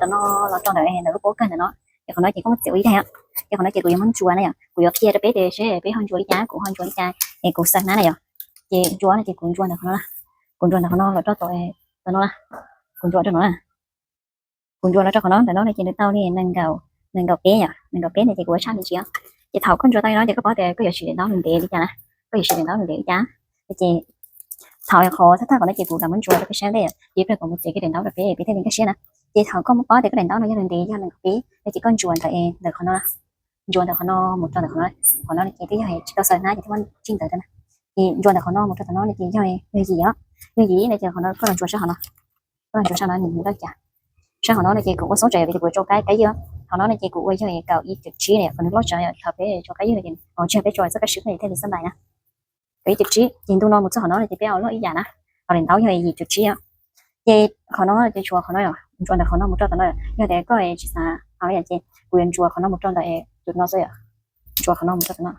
Tom no los rau ntawm ntawm lub pob kawg ntawm no, ces qhov no ces koj muab txiav ua ib daim, ces qhov no ces kuv yuav muab ntsuas na yom, kuv yuav qhia rau peb tias seb peb ho ntsuas li cas, kuv ho ntsuas li cas, es kuv xav hnab na yom. Ces ntsuas no ces kuv ntsuas ntawm qhov no, kuv ntsuas ntawm qhov no los rau tom no, kuv ntsuas rau no, kuv ntsuas los rau qhov no, ntawm no ces nws tau li nees nkaum peb yom, nees nkaum peb no ces kuv ua tshaj me ntsis. Ces thaum koj ntsuas tau li no ces koj paub tias koj yuav siv daim ntaub nws ntev li cas na, koj yuav siv daim ntaub nws ntev li cas. Ces thaum qhov thawj thawj qhov no ces kuv lam muab ntsuas rau peb saib ntej, ces peb kom mus txiav kiag daim ntaub rau peb, peb thiaj li nkag siab na. Ces thaum koj muab paub tias koj daim ntaub no yog nws ntev yog nees nkaum peb no ces koj ntsuas ntawm ntawm qhov no, ntsuas ntawm qhov no mus rau ntawm qhov no, qhov no ces twb yog tsis tau xaws hnab ces thiaj muab tsij ntawd na. Ces ntsuas ntawm qhov no mus rau tom no no ces yog, yog yim os, yog yim no ces qhov no koj los ntsuas sab qhov no, koj los ntsuas sab no nws loj cas. Sab qhov no no ces kuv ua xoob tsawv vim kuv tso kab ywj, qhov no no ces kuv ua yog kaum ib cum tsib na, qhov nws loj tsawv yom, thaum peb tso kab ywj no ces tsis yog peb tso txoj kab swb no ces thiaj li xab ntais na. Kaum ib cum tsib ces ntu no mus txog qhov no no ces peb ua loj ib yam na, qhov daim ntaub yog yim cum tsib os. Ces qhov no ces tshuav qhov no yom, ntsuas ntawm qhov no mus rau tom no, yog tias koj tsis xav hauv yom ces kuv yuav ntsuas qhov no mus rau ntawm tus no xwb yom, ntsuas qhov no mus rau tom no,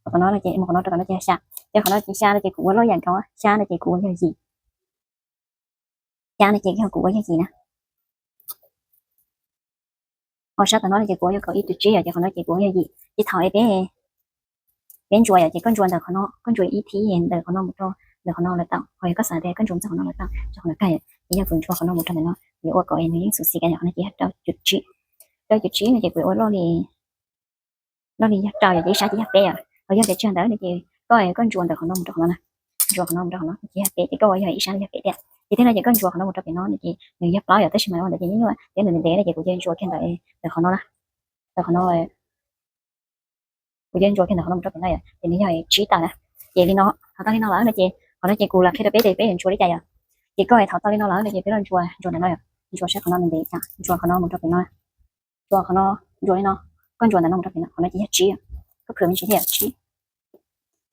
qhov no no ces mus qhov no rau tom no ces xya, ces qhov no ces xya no ces kuv ua loj ib yam nkaus, xya no ces kuv ua yog yim, xya no ces yog kuv ua yog yim na. Ho sab tom no no ces kuv ua yog kaum ib cum tsib yom, ces qhov no ces kuv ua yog yim. Ces thaum peb, peb ntsuas yom ces koj ntsuas ntawm qhov no, koj ntsuas ib thib ntawm qhov no mus rau ntawm qhov no los tau, ho yog koj xav tias koj ntsuas mus txog qhov no los tau, txog qhov no kawg yom. Ces yog kuv ntsuas qhov no mus rau ntawm no, yuav ua kom nws yeej xum xim kiag, qhov no ces yog rau cum tsib, rau cum tsib no ces kuv ua loj li, loj li yog rau yom, ces ib sab ces yog peb yom. Ho yog tias tsis yog ntawd no ces koj, koj ntsuas ntawm qhov no mus rau qhov no na, ntsuas qhov no mus rau qhov no ces yog peb, ces koj ua yog ib sab yog peb thiab. Ces thiab no ces koj ntsuas qhov no mus rau pem no no ces nws yog plaub yom, tab sis mas ua ntawd ces nyuaj nyuaj, thiab nws ntev ntev no ces kuv cia li ntsuas kiag ntawm, ntawm qhov no, ntawm qhov no, kuv cia li ntsuas kiag ntawm qhov no mus rau pem no yom, ces nws yog tsib tawm na. Ces li no, thaum tau li no lawm no ces qhov no ces kuv lam qhia rau peb tias peb yuav ntsuas li cas yom. Ces koj thaum tau li no lawm no ces peb los ntsuas, ntsuas ntawm no yom, ntsuas saib qhov no nws ntev cas, ntsuas qhov no mus rau pem no, ntsuas qhov no, ntsuas li no, koj ntsuas ntawm no mus rau pem no, qhov no ces yog tsib, koj khwv me ntsis thiab yom, tsib.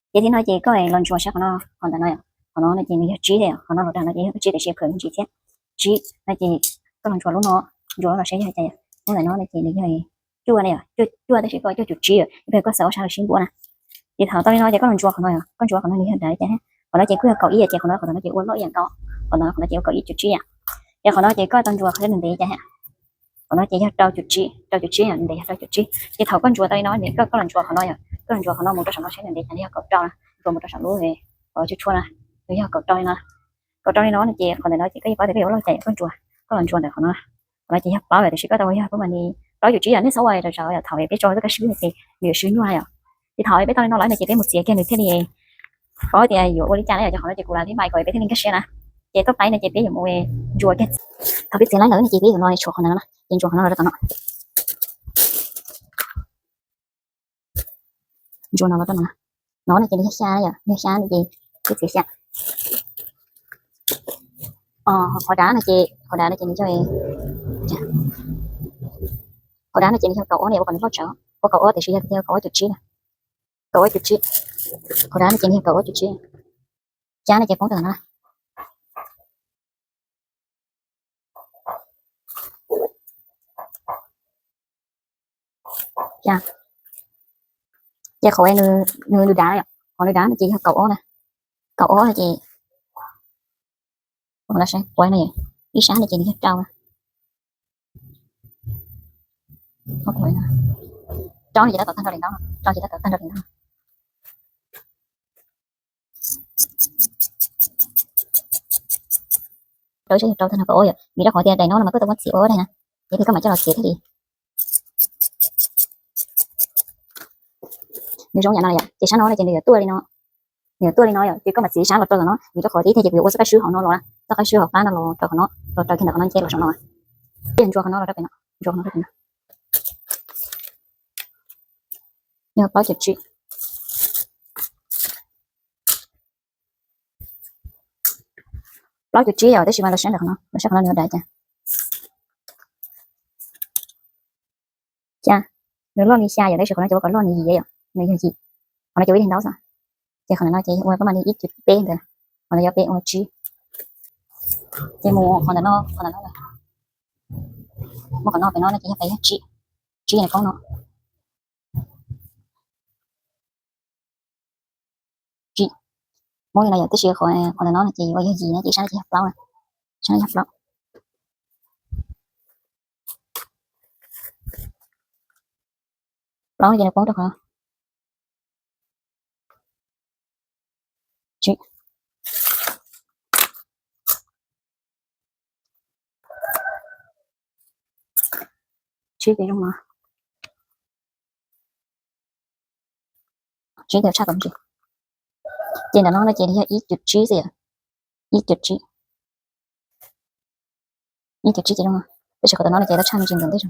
Ces thiab no ces koj los ntsuas saib qhov no, qhov ntawm no yom, qhov no no ces nws yog tsib thiab yom, qhov no los rau no ces yog tsib tiam sis khwv me ntsis thiab. Tsib no ces koj los ntsuas lub no, ntsuas lub no saib yog cas yom, lub ntawm no no ces nws yog cuaj na yom, cuaj, cuaj tab sis koj cuaj cum tsib yom, ib pliag koj xav ua sab los sib npuab na. Ces thaum tau li no ces koj los ntsuas qhov no yom, koj ntsuas qhov no nws yog dav li cas thiab, qhov no ces kuj yog kaum ib ces qhov no, qhov no ces ua loj ib yam nkaus, qov no qhov no ces ua kaum ib cum tsib yom. Ces qhov no ces koj tau ntsuas qhov nws ntev cas thiab, qhov no ces yog rau cum tsib, rau cum tsib yom, ntev yog rau cum tsib. Ces thaum koj ntsuas tau li no ces koj, koj los ntsuas qhov no yom, koj los ntsuas qhov no mus rau saum no saib nws ntev cas, nws yog kaum rau na, ntsuas mus rau saum lub, qhov tshuaj tshuaj na, nws yog kaum rau li no. Kaum rau li no no ces qhov ntawm no ces koj yeej paub tias koj yuav ua loj cas yom, koj ntsuas, koj los ntsuas ntawm qhov no. Qhov no ces yog plaub yom, tiam sis koj tau ua yog peb mam li plaub cum tsib yom, nej txhob ua raws raws yom, thaum peb tso txoj kab swb no ces nws yuav swb nyuaj na yom. Ces thaum peb tau li no lawm no ces peb mus txiav kiag nws thiaj li paub tias yuav ua li cas na yom. Ces qhov no ces kuv lam li mai kom peb thiaj li nkag siab na. Ces toj qaib no ces peb yuav mus ntsuas kiag. Thaum peb txiav laib lawm no ces peb yuav los tshuav qhov ntawm no na, ces ntsuas qhov no los rau tom no. Ntsuas no los rau no na. No no ces nws yog xya yom, nws yog xya no ces peb txiav xya. Qhov dav no ces, qhov dav no ces nws yog, qhov dav no ces nws yog kaum ob ne, ua kom nws loj tsawv, ua kaum ob tiam sis yog tias kaum ob cum tsib na. Kaum ob cum tsib. Qhov dav no ces nws yog kaum ob cum tsib. Xya no ces poob rau no. Ces qhov nws, nws dav yom, qhov nws dav no ces yog kaum ob na. Kaum ob no ces, ib sab no ces nws yog rau na. Rau no ces tab tom tag nrho li no, rau ces tab tom tag nrho li no. Rau ib sab yog rau tag nrho kaum ob yom, vim rau qhov tias daim no no mas koj tau muab txiav ua ob daim na, ces peb koj mam coj los txiav thiaj li. Nws zoo yam no yom, ces sab no no ces nws yuav tuaj li no, nws yuav tuaj li no yom, ces koj mam txiav ib sab los rau tom no, vim rau qhov tias ib pliag ces kuv yuav ua txoj kab swb hauv no los na, txoj kab swb hauv qab no los rau qhov no, los rau kiag ntawm qhov no ces los saum no. Peb yuav ntsuas qhov no los rau pem no, ntsuas qhov no rau pem no. Yog plaub cum tsib. Plaub cum tsib yom, tab sis mas los saib ntawm qhov no, los saib qhov no nws dav cas. Xya, nws loj li xya yom, tab sis qhov no ces ua kom loj nws yim yom, nws yog yim. Qhov no ces ua ib daim ntaub xwb, ces qhov no ces ua pab mam li ib cum peb ntawd, qhov no yog peb ua tsib. Ces mus qhov ntawm no, qhov ntawm no, mus qhov no pem no no ces yog peb yog tsib, tsib no poob no. Tsib, muab li no yom, tab sis qhov ntawm no no ces ua yog yim no ces sab no ces yog plaub, sab no yog plaub. Plaub ces nws poob rau qhov tsib ces zoo no. Tsib ces tshaj tau ntsis. Ces ntawm no no ces yog ib cum tsib xwb yom. Ib cum tsib. Ib cum tsib ces zoo no. Tab sis qhov ntawm no no ces tau tshaj me ntsis ntawm ntej.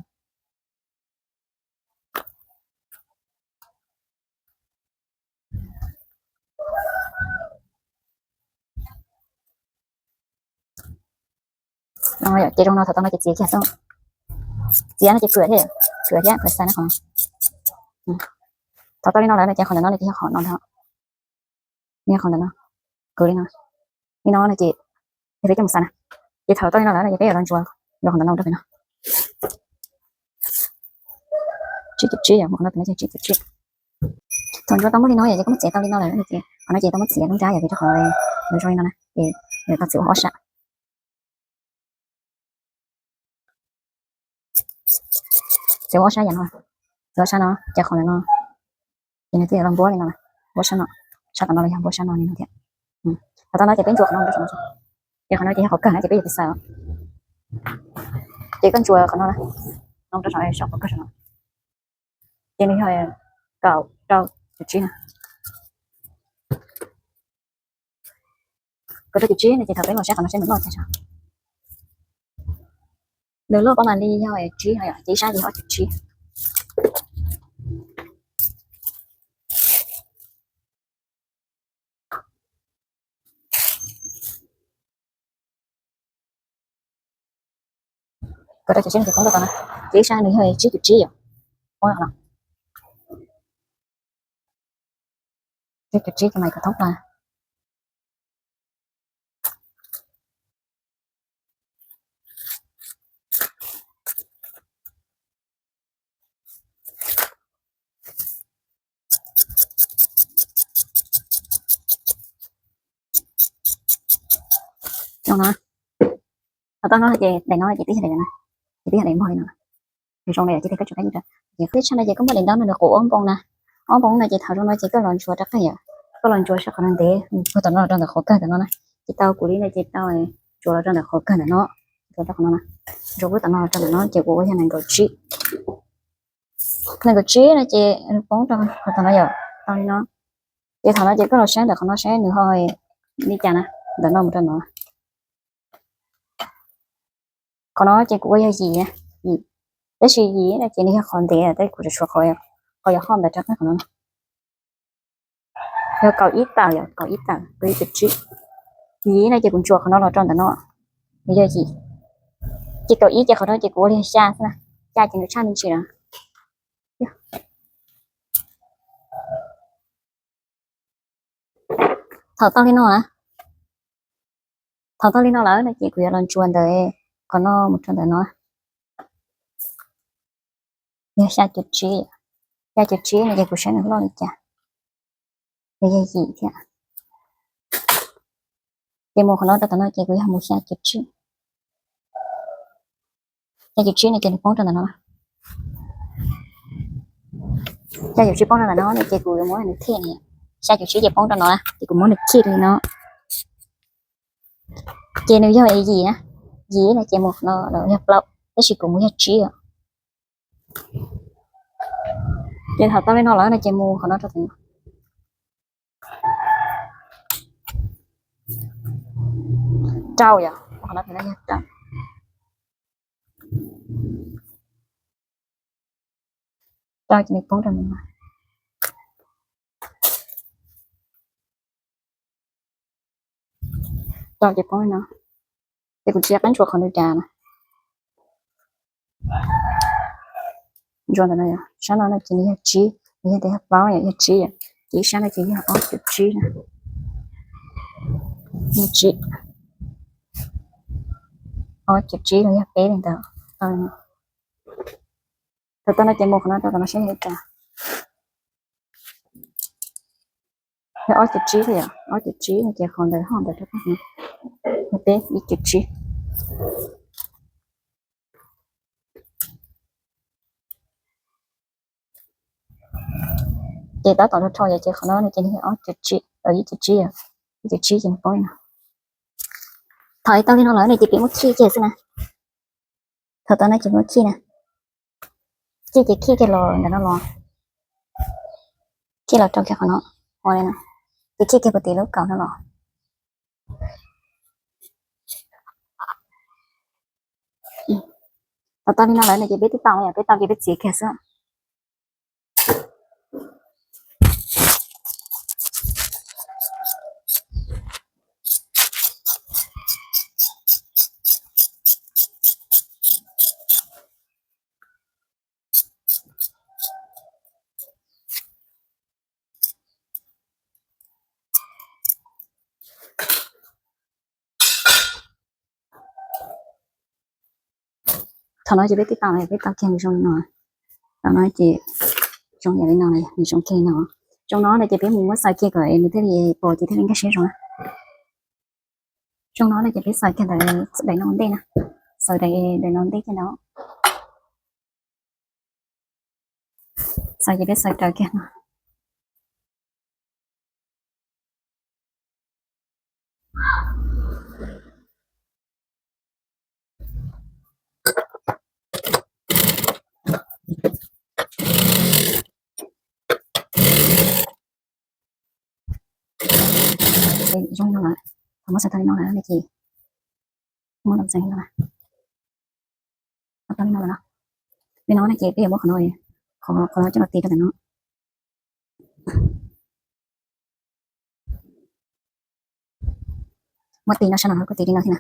Ces zoo no, thaum tau no ces txiav kiag xwb. Txiav no ces phwm thiab, phwm thiab phwm xav na qhov no. Thaum tau li no lawm no ces qhov ntawm no no ces yog qhov no ntag. Yog qhov ntawm no, kwv li no. Li no no ces yog peb coj mus xav na. Ces thaum tau li no lawm no ces peb yuav los ntsuas, ntsuas qhov ntawm no rau pem no. Tsib cum tsib yom, mus qhov no pem no ces tsib cum tsib. Thaum ntsuas tau muaj li no yom ces koj muab txiav tau li no lawm no ces qhov no ces tau muab txiav lub nrab yom, vim rau qhov nws zoo li no na ces nws tau txiav ua ob sab. Txiav ua ob sab yam no, txiav ob sab no ces qhov ntawm no ces nws thiaj los npuab li no, npuab sab no, sab tom no los yog npuab sab no li no thiab. Thaum tau no ces peb ntsuas qhov no rau saum no, ces qhov no ces yog qhov kawg na ces peb yuav tsis xav. Ces koj ntsuas qhov no na, no rau saum, saum qhov kawg saum no. Ces nws yog kaum rau cum tsib na. Kaum rau cum tsib no ces thaum peb los saib qhov no saib nws loj tag zog. Nws loj pab mas li yog tsib no yom, ces ib sab ces ob cum tsib. Kaum rau cum tsib no ces poob rau tom no, ces ib sab nws yog tsib cum tsib yom, poob rau no. Tsib cum tsib ces mas kaum thoob plaws. Zoo no. Thaum tau no ces daim no ces twb yog daim, ces twb yog daim npog li no. Nws zoo li ces koj tsuas kaij ib rab. Ces qhov tshaj no ces koj muab daim ntaub no nws quav ob npoo na. Ob npoo no ces thaum zoo no ces koj los ntsuas rov qab yom. Koj los ntsuas saib qhov no ntev puag tom no los rau ntawm qhov kawg ntawm no na. Ces tau kuv li no ces tau ntsuas los rau ntawm qhov kawg ntawm no. Ntsuas rau qhov no na. Ntsuas puag tom no los rau ntawm no ces kuv ua yog nees nkaum tsib. Nees nkaum tsib no ces nws poob rau qhov tom no yom, tau li no. Ces thaum no ces koj los saib ntawm qhov no saib nws ho li cas na, ntawm no mus rau no. Qhov no ces kuv ua yog yim, yim. Tab sis yim no ces nws yog qhov ntev, tab kuv tsuas tshuav qhov yog hoj ntawd rau qhov no. Yog kaum ib tawm, yog kaum ib tawm, kaum ib cum tsib. Yim no ces kuv ntsuas qhov no los rau ntawm no, nws yog yim. Ces kaum ib ces qhov no ces kuv ua li xya xwb na, xya ces nws tshaj me ntsis lawm. Thaum tau li no, thaum tau li no lawm no ces kuv yuav los ntsuas ntawm qhov no mus rau ntawm no. Yog xya cum tsib, xya cum tsib no ces kuv saib nws loj li cas. Nws yog yim thiab. Ces mus qhov no rau tom no ces kuv yog mus xya cum tsib. Xya cum tsib no ces nws poob rau ntawm no. Xya cum tsib poob rau ntawm no no ces kuv yuav muab nws khij na. Xya cum tsib ces poob rau no na ces kuv muab nws khij li no. Ces nws yog yim na, yim no ces mus qhov no yog plaub, tab sis kuv mus yog tsib os. Ces thaum tau li no lawm no ces mus qhov no rau tom no. Rau yom, qhov no ces no yog rau. Rau ces nws poob rau no. Rau ces poob li no. Ces kuv tsis qab ntsuas qhov nws dav na. Ntsuas ntawm no yom, sab no no ces nws yog tsib, nws yog tias yog plaub yom, yog tsib yom, ces ib sab no ces yog ob cum tsib na. Yog tsib, ob cum tsib los yog peb li ntawd. Thaum tau no ces mus qhov no rau tom no saib li cas. Yog ob cum tsib thiab yom, ob cum tsib no ces qhov ntawd hoj ntawd rau peb, yog peb ib cum tsib. Ces tab tom rho rho ces qhov no no ces nws yog ob cuv tsib, ib cuv tsib, ib cuv tsib ces nws poob li no. Thaum tau li no lawm no ces peb muab khij kiag xwb na. Thaum tau no ces muab khij na. Khij ces khij kiag los ntawm no los, khij los rau kiag qhov no, ua li no, ces khij kiag puag tim lub kaum no los, tau tau li no lawm no ces peb twb tau, peb tau ces peb txiav kiag xwb. Thaum no ces peb twb tau, peb tau kiag nws zoo li no. Thaum no ces zoo yam li no, nws zoo kiag li no. Zoo no no ces peb mus muab xaws kiag kom nws thiaj li pos ces thiaj li nkag siab zoo. Zoo no no ces peb xaws kiag ntawm daim no ntej na, xaws daim no ntej kiag ntawd. Xaws ces peb xaws raws kiag no. Zoo li no lawm, thaum muab xaws tau li no lawm no ces muab los txeev li no na. Tau li no lawm no, li no no ces peb yuav muab qhov no, qhov no coj los tis rau ntawm no. Muab tis no sab no kuj tis li no thiab na.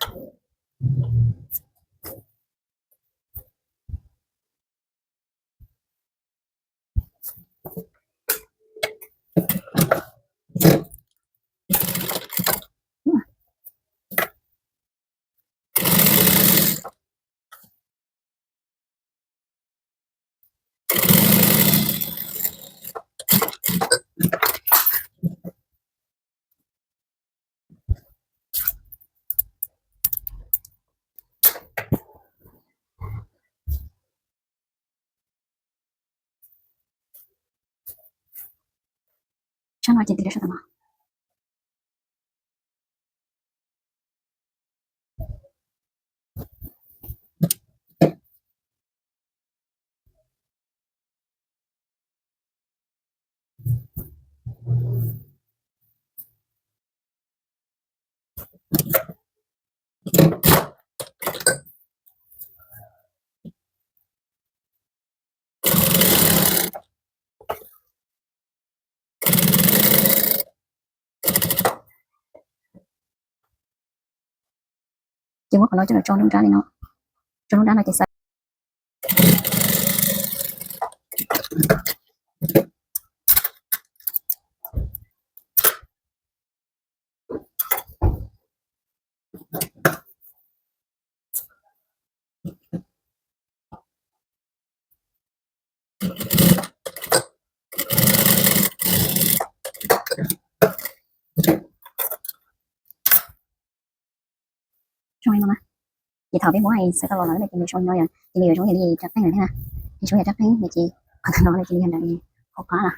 Sab no ces tis rau sab tom no. Ces muab qhov no coj los tso nruab nrab li no, tso nruab nrab no ces xaws. Zoo li no na. Ces thaum peb muab xaws tau los lawm ces nws zoo li no yom, ces nws yuav zoo yam li rab qeej lawm thiab na. Nws zoo yam rab qeej no ces qhov no ces nws yog nram qhov qab na.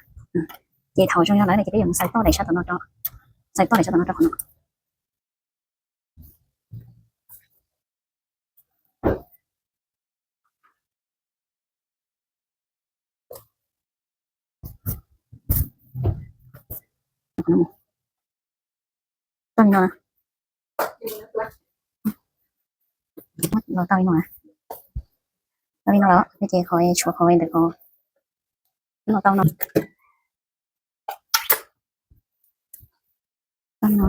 Ces thaum zoo li no lawm no ces peb yuav mus xaws toj daim sab tom no rau, xaws toj daim sab tom no rau qhov no. Tau li no, los tau li no, tau li no lawm ces qhov tshuav qhov ntawm qhov no tau no. Tau li no.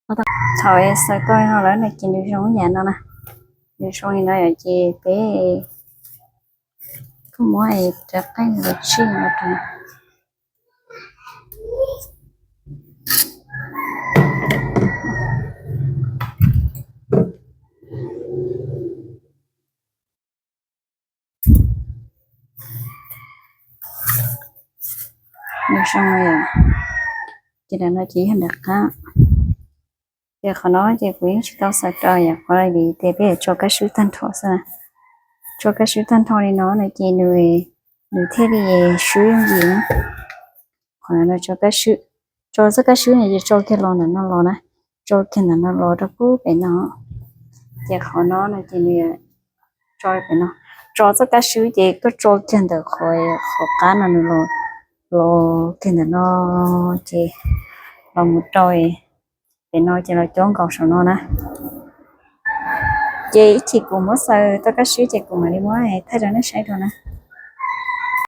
Thaum xaws tau li no lawm no ces nws zoo yam no na, nws zoo li no yom ces peb kuj muab rab qeej los tsij no rau. Nws zoo no yom, ces nram no ces yog nram qab. Ces qhov no ces kuv yeej tsis tau xaws rau yom, qhov no vim tias peb yuav tso kab swb tag nrho xwb na. tso kab swb tag nrho li no no ces nws, nws thiaj li swb yooj yim na. Qhov no tso kab swb, tso txoj kab swb no ces tso kiag los ntawm no los na, tso kiag ntawm no los rau pub pem no. Ces qhov no no ces nws tso pem no, tso txoj kab swb ces koj tso kiag ntawm qhov, qhov qab no nws los, los kiag ntawm no ces los mus rau pem no ces los cob nkaus saum no na. Ces ib chim kuv muab xaws txoj kab swb ces kuv mam li muab thaij rau nej saib dua na.